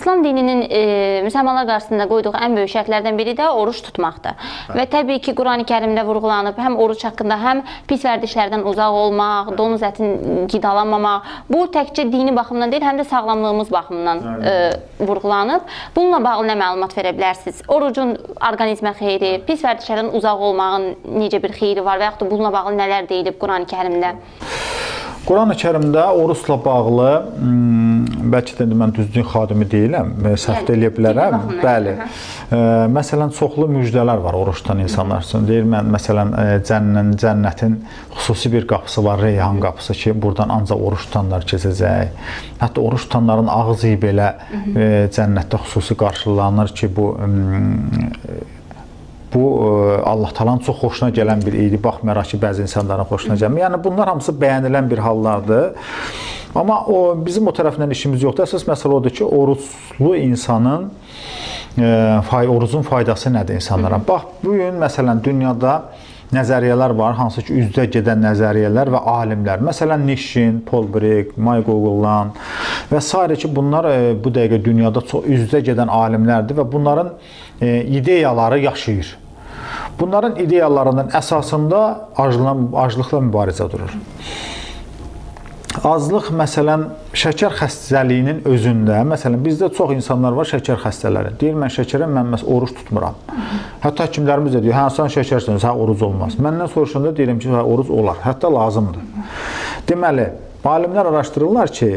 İslam dininin müsəlmanlar qarşısında qoyduğu ən böyük şərtlərdən biri də oruç tutmaqdır. Və təbii ki, Qurani Kərimdə vurğulanıb həm oruç haqqında, həm pis vərdişlərdən uzaq olmaq, donuz ətin qidalanmamaq. Bu təkcə dini baxımdan deyil, həm də sağlamlığımız baxımından vurğulanıb. Bununla bağlı nə məlumat verə bilərsiniz? Orucun orqanizmə xeyri, pis vərdişlərdən uzaq olmağın necə bir xeyri var və yaxud da bununla bağlı nələr deyilib Qurani Kərimdə? Qurani Kərimdə orucla bağlı, bəlkə də mən düzgün xadimi deyiləm, səhv də eləyə bilərəm. Bəli. Məsələn, çoxlu müjdələr var oruc tutan insanlar üçün. Deyir, mən, məsələn, cənnətin xüsusi bir qapısı var, Reyhan qapısı ki, buradan ancaq oruc tutanlar keçəcək. Hətta oruc tutanların ağzı belə cənnətdə xüsusi qarşılanır ki, bu Allah Taala'nın çox xoşuna gələn bir idi. Baxmayaraq ki, bəzi insanların xoşuna gəlmir. Yəni bunlar hamısı bəyənilən bir hallardır. Amma bizim o tərəfindən işimiz yoxdur. Əsas məsələ odur ki, oruclu insanın orucun faydası nədir insanlara? Bax, bu gün məsələn dünyada nəzəriyyələr var, hansı ki, üzdə gedən nəzəriyyələr və alimlər. Məsələn, Nişin, Paul Brigg, Mike Oğlan və sairə ki, bunlar bu dəqiqə dünyada çox üzdə gedən alimlərdir və bunların ideyaları yaşayır. Bunların ideyalarının əsasında aclıqla mübarizə durur. Azlıq, məsələn, şəkər xəstəliyinin özündə, məsələn, bizdə çox insanlar var şəkər xəstələri. Deyir, mən şəkərə, mən oruc tutmuram. Hətta həkimlərimiz də deyir, hə, sən şəkərsən, sən oruc olmaz. Məndən soruşanda deyirəm ki, hə, oruc olar, hətta lazımdır. Deməli, alimlər araşdırırlar ki,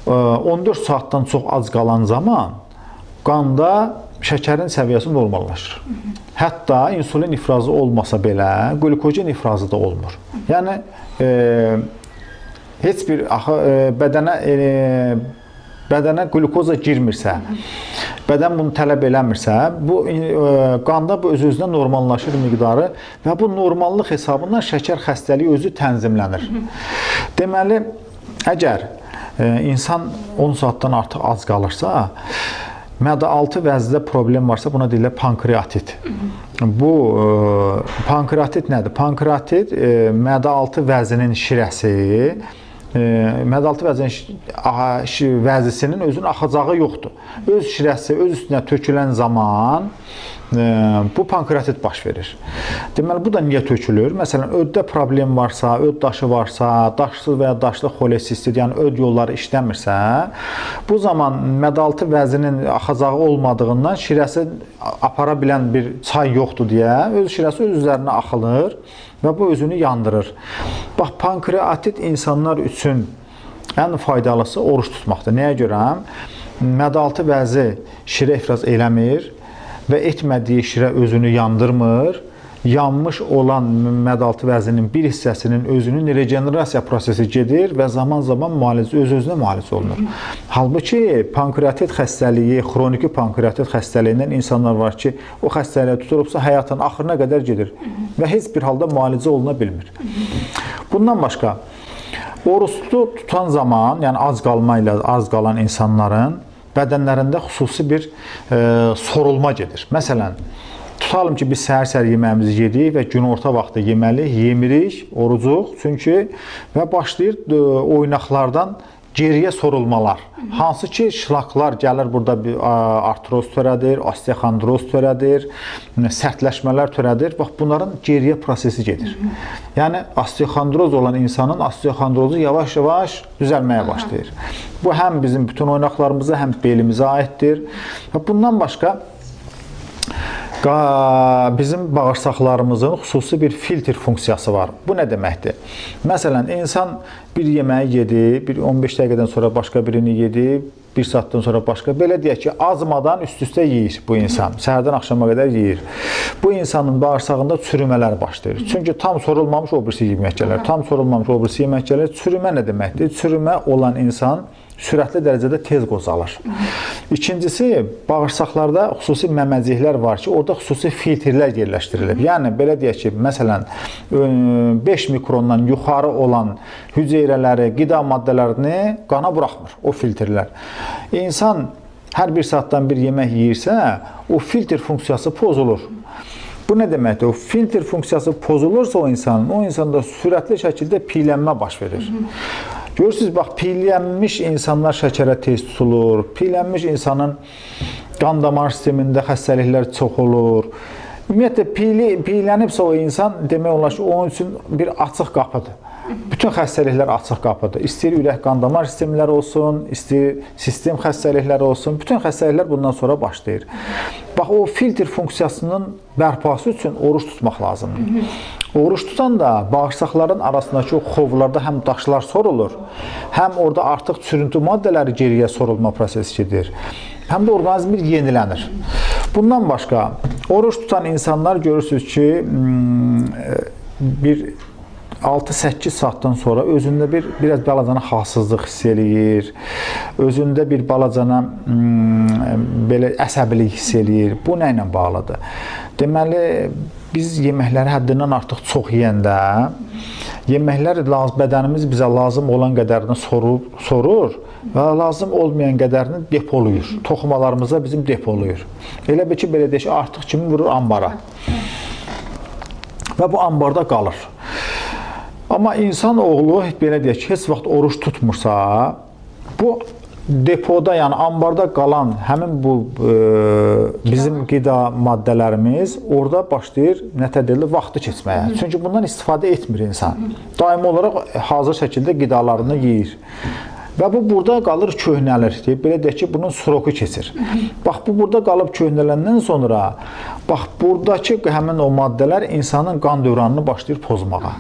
14 saatdan çox ac qalan zaman qanda şəkərin səviyyəsi normallaşır. Hətta insulin ifrazı olmasa belə, qlikogen ifrazı da olmur. Yəni, heç bir bədənə qlükoza girmirsə, bədən bunu tələb eləmirsə, bu qanda bu öz-özünə normallaşır miqdarı və bu normallıq hesabından şəkər xəstəliyi özü tənzimlənir. Deməli, əgər insan 10 saatdan artıq az qalırsa, mədə-altı vəzdə problem varsa, buna deyilir pankreatit. Bu pankreatit nədir? Pankreatit mədə-altı vəzinin şirəsi, mədə-altı vəzinin vəzisinin özünün axacağı yoxdur. Öz şirəsi öz üstünə tökülən zaman bu pankreatit baş verir. Deməli, bu da niyə tökülür? Məsələn, öddə problem varsa, öd daşı varsa, daşsız və ya daşlı xolesistit, yəni öd yolları işləmirsə, bu zaman mədə-altı vəzinin axacağı olmadığından şirəsi apara bilən bir çay yoxdur deyə öz şirəsi öz üzərinə axılır və bu özünü yandırır. Bax, pankreatit insanlar üçün ən faydalısı oruc tutmaqdır. Nəyə görə? Mədə-altı vəzi şirə ifraz eləmir və etmədiyi şirə özünü yandırmır. Yanmış olan mədə-altı vəzinin bir hissəsinin özünün regenerasiya prosesi gedir və zaman-zaman müalicə, öz-özünə müalicə olunur. Halbuki pankreatit xəstəliyi, xroniki pankreatit xəstəliyindən insanlar var ki, o xəstəliyə tutulubsa həyatın axırına qədər gedir və heç bir halda müalicə oluna bilmir. Bundan başqa, oruclu tutan zaman, yəni az qalma ilə az qalan insanların bədənlərində xüsusi bir sorulma gedir. Məsələn, tutalım ki, biz səhər-səhər yeməyimizi yedik və günorta vaxtı yeməli, yemirik, orucuq, çünki və başlayır oynaqlardan geriyə sorulmalar. Hansı ki, şlaklar gəlir, burada bir artroz törədir, osteoxondroz törədir, sərtləşmələr törədir. Bax, bunların geriyə prosesi gedir. Yəni, osteoxondroz olan insanın osteoxondrozu yavaş-yavaş düzəlməyə başlayır. Bu, həm bizim bütün oynaqlarımıza, həm belimizə aiddir. Və bundan başqa, bizim bağırsaqlarımızın xüsusi bir filtr funksiyası var. Bu nə deməkdir? Məsələn, insan bir yeməyi yedi, bir 15 dəqiqədən sonra başqa birini yedi, bir saatdan sonra başqa. Belə deyək ki, azmadan üst-üstə yeyir bu insan. Səhərdən axşama qədər yeyir. Bu insanın bağırsağında çürümələr başlayır. Çünki tam sorulmamış o birisi yemək gəlir. Tam sorulmamış o birisi yemək gəlir. Çürümə nə deməkdir? Çürümə olan insan sürətli dərəcədə tez qocalır. İkincisi, bağırsaqlarda xüsusi məməciklər var ki, orada xüsusi filtrlər yerləşdirilib. Yəni, belə deyək ki, məsələn, 5 mikrondan yuxarı olan hüceyrələri, qida maddələrini qana buraxmır o filtrlər. İnsan hər bir saatdan bir yemək yeyirsə, o filtr funksiyası pozulur. Bu nə deməkdir? O filtr funksiyası pozulursa o insanın, o insanda sürətli şəkildə piylənmə baş verir. Görürsünüz, bax, piylənmiş insanlar şəkərə tez tutulur, piylənmiş insanın qan damar sistemində xəstəliklər çox olur. Ümumiyyətlə, piylənibsə o insan, demək olar ki, onun üçün bir açıq qapıdır. Bütün xəstəliklər açıq qapıdır. İstəyir ürək qan damar sistemləri olsun, istəyir sistem xəstəlikləri olsun, bütün xəstəliklər bundan sonra başlayır. Bax, o filtr funksiyasının bərpası üçün oruç tutmaq lazımdır. Oruç tutan da bağırsaqların arasındakı o xovlarda həm daşlar sorulur, həm orada artıq çürüntü maddələri geriyə sorulma prosesi gedir, həm də orqanizm bir yenilənir. Bundan başqa, oruç tutan insanlar görürsünüz ki, bir 6-8 saatdan sonra özündə biraz balacana halsızlıq hiss eləyir, özündə bir balacana belə əsəbilik hiss eləyir. Bu nə ilə bağlıdır? Deməli, biz yeməkləri həddindən artıq çox yeyəndə, yeməklər bədənimiz bizə lazım olan qədərini sorur və lazım olmayan qədərini depolayır. Toxumalarımıza bizim depolayır. Elə bil ki, belə deyək ki, artıq kimi vurur ambara və bu ambarda qalır. Amma insan oğlu, belə deyək ki, heç vaxt oruç tutmursa, bu depoda, yəni ambarda qalan həmin bu bizim qida maddələrimiz orada başlayır, nətər deyilir, vaxtı keçməyə. Çünki bundan istifadə etmir insan. Daimi olaraq hazır şəkildə qidalarını yeyir. Və bu burada qalır, köhnəlir. Belə deyək ki, bunun sroku keçir. Bax, bu burada qalıb köhnələndən sonra, bax, buradakı həmin o maddələr insanın qan dövranını başlayır pozmağa.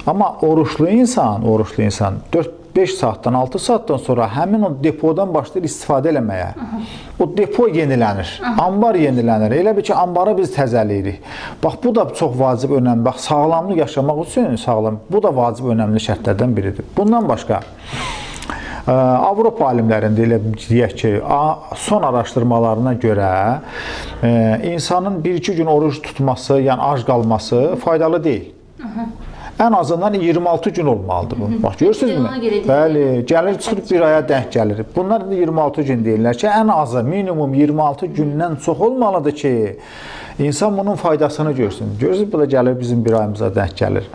Amma oruçlu insan 4-5 saatdan, 6 saatdan sonra həmin o depodan başlayır istifadə eləməyə. O depo yenilənir, ambar yenilənir. Elə bil ki, ambarı biz təzəliyirik. Bax, bu da çox vacib, önəmli. Bax, sağlamlı yaşamaq üçün sağlam, bu da vacib, önəmli şərtlərdən biridir. Bundan başqa, Avropa alimlərində elə deyək ki, son araşdırmalarına görə insanın 1-2 gün oruc tutması, yəni ac qalması faydalı deyil. Ən azından 26 gün olmalıdır bu. Bax, görürsünüzmü? Bəli, gəlir, çıxır bir aya denk gəlir. Bunlar da 26 gün deyirlər ki, ən azı minimum 26 gündən çox olmalıdır ki, insan bunun faydasını görsün. Görürsünüz, bu da gəlir bizim bir ayımıza denk gəlir.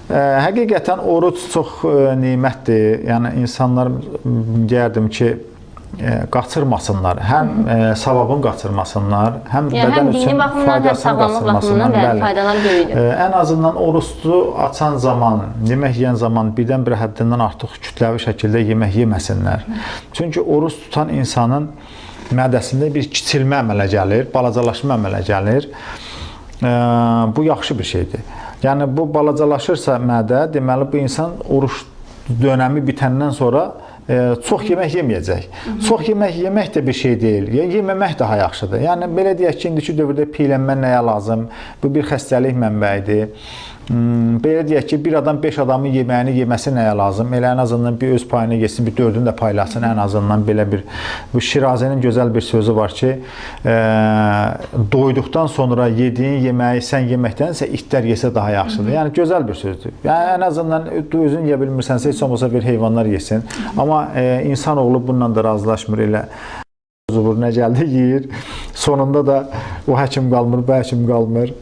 Həqiqətən oruc çox nemətdir. Yəni, insanlar deyərdim ki, qaçırmasınlar. Həm savabını qaçırmasınlar, həm bədən üçün faydasını qaçırmasınlar. Bəli, faydalar böyükdür. Ən azından orucu açan zaman, yemək yeyən zaman birdən-birə həddindən artıq kütləvi şəkildə yemək yeməsinlər. Çünki oruc tutan insanın mədəsində bir kiçilmə əmələ gəlir, balacalaşma əmələ gəlir. Bu yaxşı bir şeydir. Yəni, bu balacalaşırsa mədə, deməli, bu insan oruc dönəmi bitəndən sonra çox yemək yeməyəcək. Çox yemək yemək də bir şey deyil. Yəni, yeməmək daha yaxşıdır. Yəni, belə deyək ki, indiki dövrdə piylənmə nəyə lazım? Bu bir xəstəlik mənbəyidir. Belə deyək ki, bir adam 5 adamın yeməyini yeməsi nəyə lazım? Elə ən azından bir öz payını yesin, bir dördünü də paylasın. Ən azından belə bir... Bu Şirazinin gözəl bir sözü var ki, doyduqdan sonra yediyin yeməyi sən yeməkdənsə itlər yesə daha yaxşıdır. Yəni, gözəl bir sözdür. Yəni, ən azından özün yeyə bilmirsənsə, heç olmasa bir heyvanlar yesin. Amma insanoğlu bununla da razılaşmır elə. Zubur nə gəldi, yeyir. Sonunda da o həkim qalmır, bu həkim qalmır.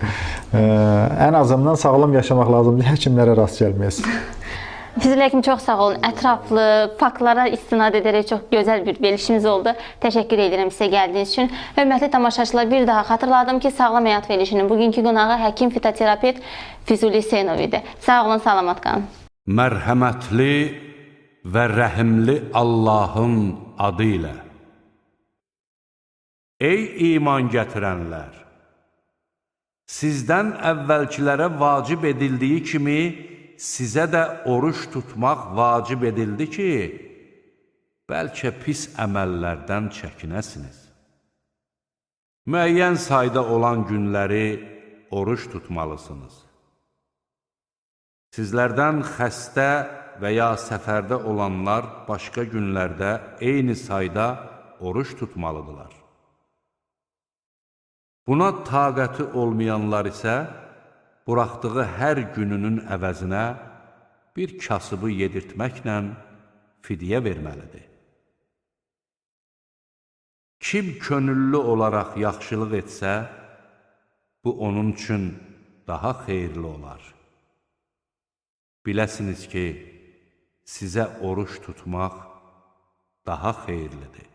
Ən azından sağlam yaşamaq lazımdır, həkimlərə rast gəlməyəsin. Füzuli həkim, çox sağ olun. Ətraflı, faktlara istinad edərək çox gözəl bir verilişimiz oldu. Təşəkkür edirəm sizə gəldiyiniz üçün. Hörmətli tamaşaçılar, bir daha xatırladım ki, Sağlam Həyat verilişinin bugünkü qonağı həkim fitoterapevt Füzuli Hüseynov idi. Sağ olun, salamat qalın. Mərhəmətli və rəhimli Allahın adı ilə. Ey iman gətirənlər! Sizdən əvvəlkilərə vacib edildiyi kimi, sizə də oruç tutmaq vacib edildi ki, bəlkə pis əməllərdən çəkinəsiniz. Müəyyən sayda olan günləri oruç tutmalısınız. Sizlərdən xəstə və ya səfərdə olanlar başqa günlərdə eyni sayda oruç tutmalıdırlar. Buna taqəti olmayanlar isə buraxdığı hər gününün əvəzinə bir kasıbı yedirtməklə fidyə verməlidir. Kim könüllü olaraq yaxşılıq etsə, bu onun üçün daha xeyirli olar. Biləsiniz ki, sizə oruç tutmaq daha xeyirlidir.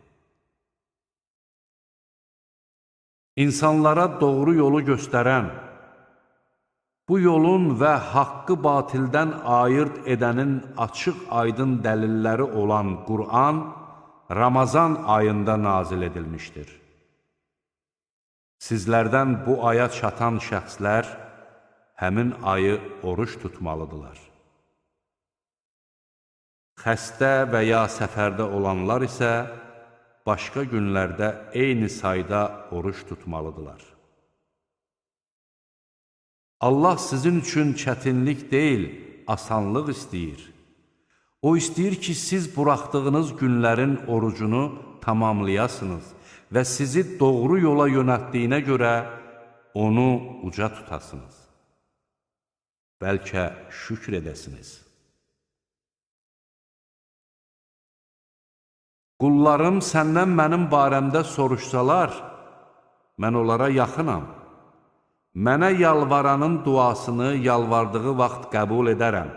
İnsanlara doğru yolu göstərən, bu yolun və haqqı batildən ayırt edənin açıq-aydın dəlilləri olan Qur'an Ramazan ayında nazil edilmişdir. Sizlərdən bu aya çatan şəxslər həmin ayı oruç tutmalıdırlar. Xəstə və ya səfərdə olanlar isə başqa günlərdə eyni sayda oruç tutmalıdırlar. Allah sizin üçün çətinlik deyil, asanlıq istəyir. O istəyir ki, siz buraxdığınız günlərin orucunu tamamlayasınız və sizi doğru yola yönəltdiyinə görə onu uca tutasınız. Bəlkə şükr edəsiniz. Qullarım səndən mənim barəmdə soruşsalar, mən onlara yaxınam. Mənə yalvaranın duasını yalvardığı vaxt qəbul edərəm.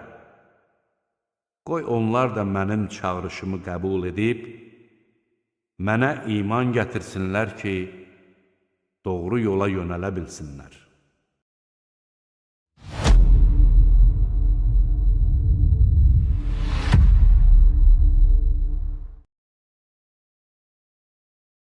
Qoy onlar da mənim çağırışımı qəbul edib, mənə iman gətirsinlər ki, doğru yola yönələ bilsinlər.